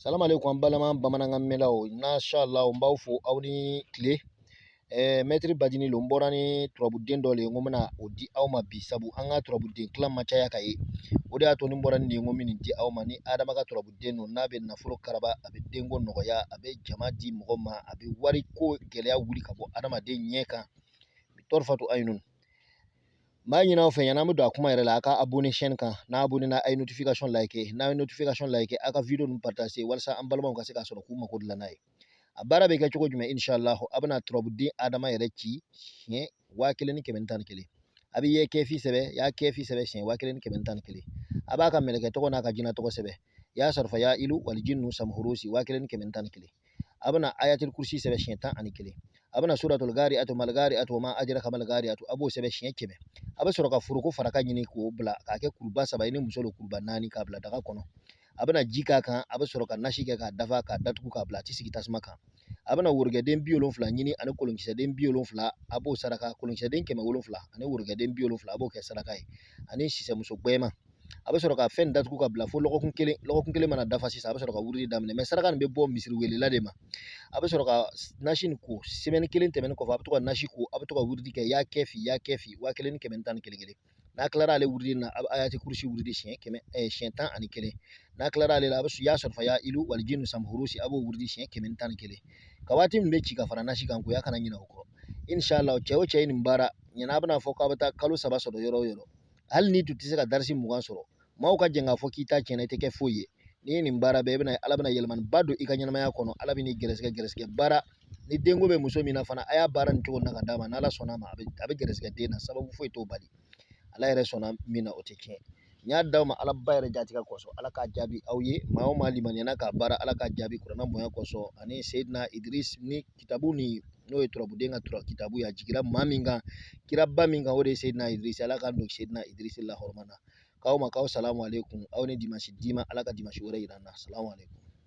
Salamu aleykum an balima bamanankan mɛnlaw, inshallah n b'aw fo aw ni tile. Mɛtiri Bajini lo, n bɔra ni turabuden dɔ le ye, n ko n bɛna o di aw ma bi, sabu an ka turabuden kilan ma caya ka ye. O de y'a to ni n bɔra ni nin ye, n ko n bɛ nin di aw ma. Ni Adama ka turabuden don, n'a bɛ nafolo karaba, a bɛ denko nɔgɔya, a bɛ jama di mɔgɔ ma, a bɛ wariko gɛlɛya wuli ka bɔ adamaden ɲɛ kan. Tɔrifatu ayinun, n b'a ɲini aw fɛ, yanni an bɛ don a kuma yɛrɛ la, a ka abonné chaîne kan. N'a abonné na, a ye notification like. N'a ye notification like, a ka video ninnu partager walasa an balimaw ka se k'a sɔrɔ k'u mako dilan n'a ye. A baara bɛ kɛ cogo jumɛn? Inshallah, a bɛna turabuden Adama yɛrɛ ci siɲɛ 1111. A bɛ ye kɛfi sɛbɛn, y'a kɛfi sɛbɛn siɲɛ 1111. A b'a ka mɛlɛkɛ tɔgɔ n'a ka jinɛ tɔgɔ sɛbɛn, y'a sarfa ya ilu wal jinnu samhurusi 1111. A bɛna ayatul kursi sɛbɛn siɲɛ 11. A bɛna suratul gari'atu mal gari'atu wa ma adraka mal gari'atu, a b'o sɛbɛn siɲɛ 100. A bɛ sɔrɔ ka foroko faraka ɲini k'o bila k'a kɛ kuruba saba ye, ni muso don kuruba naani, k'a bila daga kɔnɔ. A bɛna ji k'a kan, a bɛ sɔrɔ ka nasi kɛ k'a dafa, k'a datugu k'a bila, a tɛ sigi tasuma kan. A bɛna worokɛden 70 ɲini ani kolonkisɛden 70, a b'o saraka. Kolonkisɛden 700 ani worokɛden 70, a b'o kɛ saraka ye, ani sisɛmuso gbɛma. A bɛ sɔrɔ ka fɛn datugu ka bila fo lɔgɔkun kelen. Lɔgɔkun kelen mana dafa sisan, a bɛ sɔrɔ ka wurudi daminɛ. Mɛ saraka nin bɛ bɔ misiri welela de ma. A bɛ sɔrɔ ka nasi nin ko. Semaine kelen tɛmɛnen kɔfɛ, a bɛ to ka nasi ko, a bɛ to ka wurudi kɛ, y'a kɛ fi, y'a kɛ fi, 1111 kelen. N'a tilara ale wurudi na, a bɛ ayati kurusi wurudi siɲɛ 100, siɲɛ 11. N'a tilara ale la, a bɛ y'a sɔrɔ ya ilu wal jinnu samhurusi, a b'o wurudi siɲɛ 111. Ka waati min bɛ ci ka fara nasi kan, ko ya kana ɲinɛ o kɔ. Inshallah, cɛ o cɛ ye nin baara ɲɛna, a bɛna fɔ k'a bɛ taa kalo 3 sɔrɔ yɔrɔ o yɔrɔ, hali n'i tun tɛ se ka darisi 20 sɔrɔ, maaw ka jɛn k'a fɔ k'i ta tiɲɛna, i tɛ kɛ foyi ye. N'i ye nin baara bɛɛ, i bɛna Ala bɛna yɛlɛmaniba don i ka ɲɛnamaya kɔnɔ. Ala bɛ n'i gɛrɛsɛgɛ gɛrɛsɛgɛ baara. Ni denko bɛ muso min na fana, a y'a baara nin cogo na ka d'a ma, n'Ala sɔnna a ma, a bɛ gɛrɛsɛgɛ den na, sababu foyi t'o bali. Ala yɛrɛ sɔnna min na, o tɛ tiɲɛ. N y'a d'aw ma Ala ba yɛrɛ jatigɛ kosɔn, Ala k'a jaabi aw ye. Maa o maa limaniyana k'a baara, Ala k'a jaabi kuranna bonya kosɔn, ani Seyidina Idris ni kitabu ni n'o ye turabuden ka tura kitabu ye, a jigira maa min kan, kiraba min kan, o de ye Seyidina Idris. Ala k'an don Seyidina Idris la hɔrɔma na. K'aw ma k'aw salamu aleykum, aw ni dimansi d'i ma, Ala ka dimansi wɛrɛ yira an na. Salamu aleykum.